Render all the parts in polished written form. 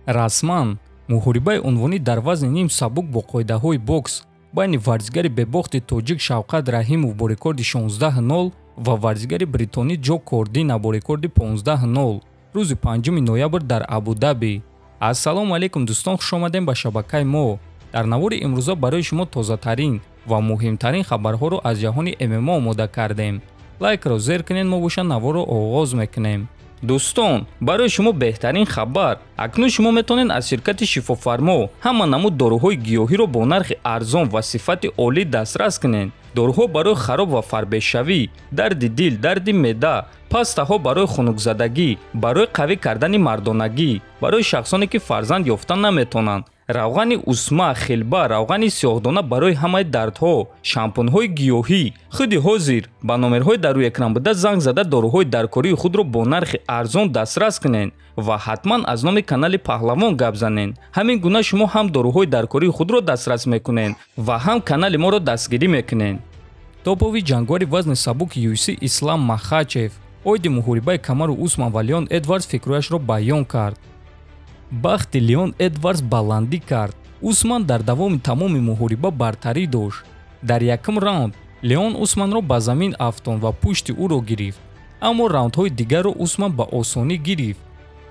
Расман муҳорибаи унвонӣ дар вазни ним сабук бо қоидаҳои бокс байни варзигари бебохти тоҷик Шавқат Раҳимов бо рекорди 16-0 ва варзигари бритонӣ Ҷо Кордина бо рекорди 15-0 рӯзи 5 ноябр дар Абу-Даби. Ассалому алайкум дӯстон, хуш омадем ба шабакаи мо. Дар навори имрӯза барои шумо тозатарин ва муҳимтарин хабарҳоро аз ҷаҳони ММА омода кардем. Лайкро зер кунед, мо боша наворро оғоз мекунем. Дӯстон, барои шумо беҳтарин хабар. Акнун шумо метавонед аз ширкати Шифофармо ҳама намуд доруҳои гиёҳиро бо нархи арзон ва сифати олӣ дастрас кунед. Доруҳо барои хароб ва фарбешавӣ, дарди дил, дарди меъда, пастаҳо барои хунукзадагӣ, барои қавӣ кардани мардонагӣ, барои шахсоне ки фарзанд ёфта наметавонанд, равғани усма, хилба, равғани сиёҳдона барои ҳамаи дардҳо, шампунҳои гиёҳӣ. Худи ҳозир ба номерҳои дар рӯи экран буда занг зада доруҳои даркории худро бо нархи арзон дастрас кунед ва ҳатман аз номи канали Паҳлавон гап занед. Ҳамин гуна шумо ҳам доруҳои даркории худро дастрас мекунед ва ҳам канали моро дастгирӣ мекунед. Топови ҷангвари вазни сабуки UFC Ислам Махачев оиди муҳорибаи Камару Усман ва Леон Эдвардс фикрҳояшро баён кард. Бахти Леон Эдвардс баландӣ кард. Усман дар давоми тамоми муҳориба бартарӣ дошт. Дар якум раунд Леон Усманро ба замин афтонд ва пушти ӯро гирифт, аммо раундҳои дигарро Усман ба осонӣ гирифт.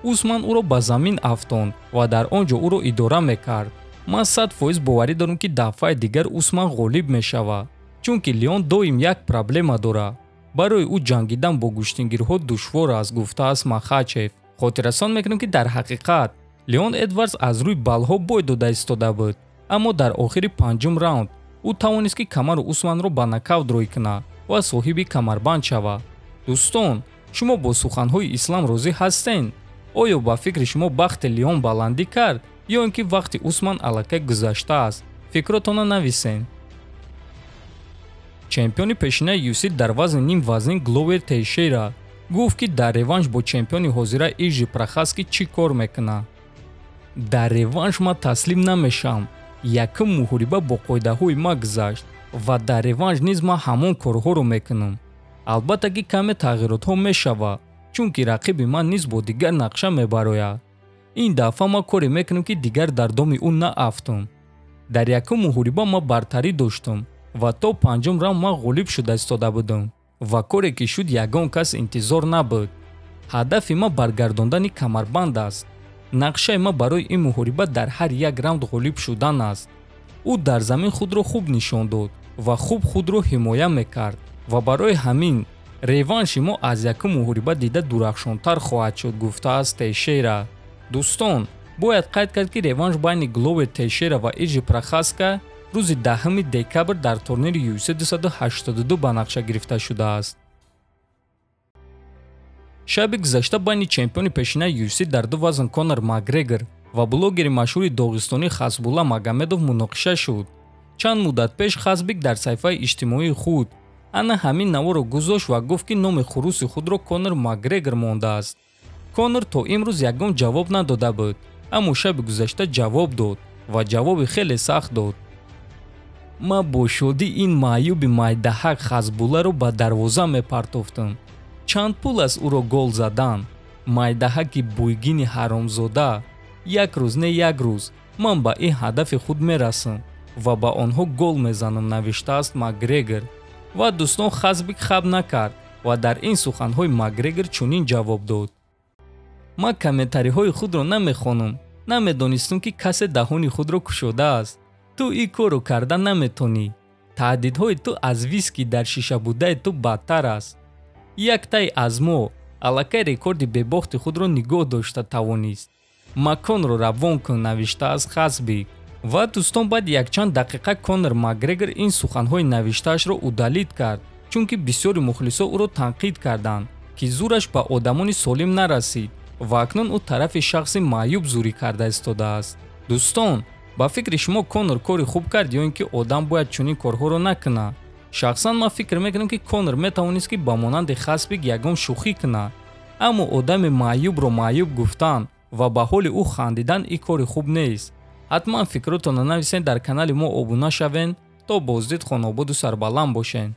Усман ӯро ба замин афтонд ва дар он ҷо ӯро идора мекард. Ман 100% боварӣ дорам, ки дафъаи дигар Усман ғолиб мешавад, чунки Леон доим як проблема дорад. Барои ӯ ҷангидан бо гӯштингирҳо душвор аст, гуфтааст Махачев. Хотиррасон мекунем, ки дар ҳақиқат Леон Эдвардс аз рӯи баллҳо бой дода истода буд, аммо дар охири панҷум раунд ӯ тавонист, ки Камару Усманро ба нокаут рӯй кунад ва соҳиби камарбанд шавад. Дӯстон, шумо бо суханҳои Ислам розӣ ҳастед? Оё ба фикри шумо бахти Леон баландӣ кард ё ин ки вақти Усман аллакай гузаштааст? Фикротонро нависед. Чемпиони пешинаи UFC дар вазни ним вазнин Гловер Тейшейра гуфт, ки дар реванш бо чемпиони ҳозира Иржи Прохаски чӣ кор мекунад. Дар реванш ман таслим намешавам. Якум муҳориба бо қоидаҳои ман гузашт ва дар реванш низ ман ҳамон корҳоро мекунам. Албатта ки каме тағйиротҳо мешавад, чунки рақиби ман низ бо дигар нақша мебарояд. Ин дафъа ман коре мекунам, ки дигар дар доми ӯ наафтам. Дар якум муҳориба ман бартарӣ доштам ва то панҷум раунд ман ғолиб шуда истода будам ва коре ки шуд, ягон кас интизор набуд. Ҳадафи ман баргардондани камарбанд аст. Нақшаи ман барои ин муҳориба дар ҳар як раунд ғолиб шудан аст. Ӯ дар замин худро хуб нишон дод ва хуб худро ҳимоя мекард ва барои ҳамин реванши мо аз якум муҳориба дида дурахшонтар хоҳад шуд, гуфтааст Тейшера. Дӯстон, бояд қайд кард, ки реванш байни Гловер Тейшера ва Иржи Прохаска рӯзи 10 декабр дар турнири UFC 282 ба нақша гирифта шудааст. Шаби гузашта байни чемпиони пешинаи UFC дар ду вазн Конор Макгрегор ва блогери машҳури доғистонӣ Хасбулла Магомедов муноқиша шуд. Чанд муддат пеш Хасбик дар саҳифаи иҷтимоии худ ана ҳамин наворро гузошт ва гуфт, ки номи хуруси худро Конор Макгрегор мондааст. Конор то имрӯз ягон ҷавоб надода буд, аммо шаби гузашта ҷавоб дод ва ҷавоби хеле сахт дод. Ман бо шодӣ ин маъюби майдаҳак Хасбулларо ба дарвоза мепартофтам. Чанд пул аст ӯро гол задан? Майдаҳаки буйгини ҳаромзода. Як рӯз не як рӯз ман ба ин ҳадафи худ мерасам ва ба онҳо гол мезанам, навиштааст Макгрегор. Ва дӯстон, Хасбик хаб накард ва дар ин суханҳои Макгрегор чунин ҷавоб дод: ман комментариҳои худро намехонам. Намедонистам, ки касе даҳони худро кушодааст. Ту ин корро карда наметонӣ. Таҳдидҳои ту аз виски дар шишабудаи ту бадтар аст. Яктаи аз мо аллакай рекорди бебохти худро нигоҳ дошта тавонист. Маконро равон кун, навиштааст Хасбик. Ва дӯстон, баъди якчанд дақиқа Конор Макгрегор ин суханҳои навиштаашро удалить кард, чунки бисёри мухлисо ӯро танқид карданд, ки зӯраш ба одамони солим нарасид ва акнун ӯ тарафи шахси маъюб зӯрӣ карда истодааст. Дӯстон, ба фикри шумо Конор кори хуб кард ё ин ки одам бояд чунин корҳоро накунад? Шахсан ман фикр мекунам, ки Конор метавонист, ки ба монанди Хасбик ягон шӯхӣ кунад, аммо одами маъюбро маъюб гуфтан ва ба ҳоли ӯ хандидан ин кори хуб нест. Ҳатман фикротонро нависед, дар канали мо обуна шавед. То боздид хонободу сарбаланд бошед.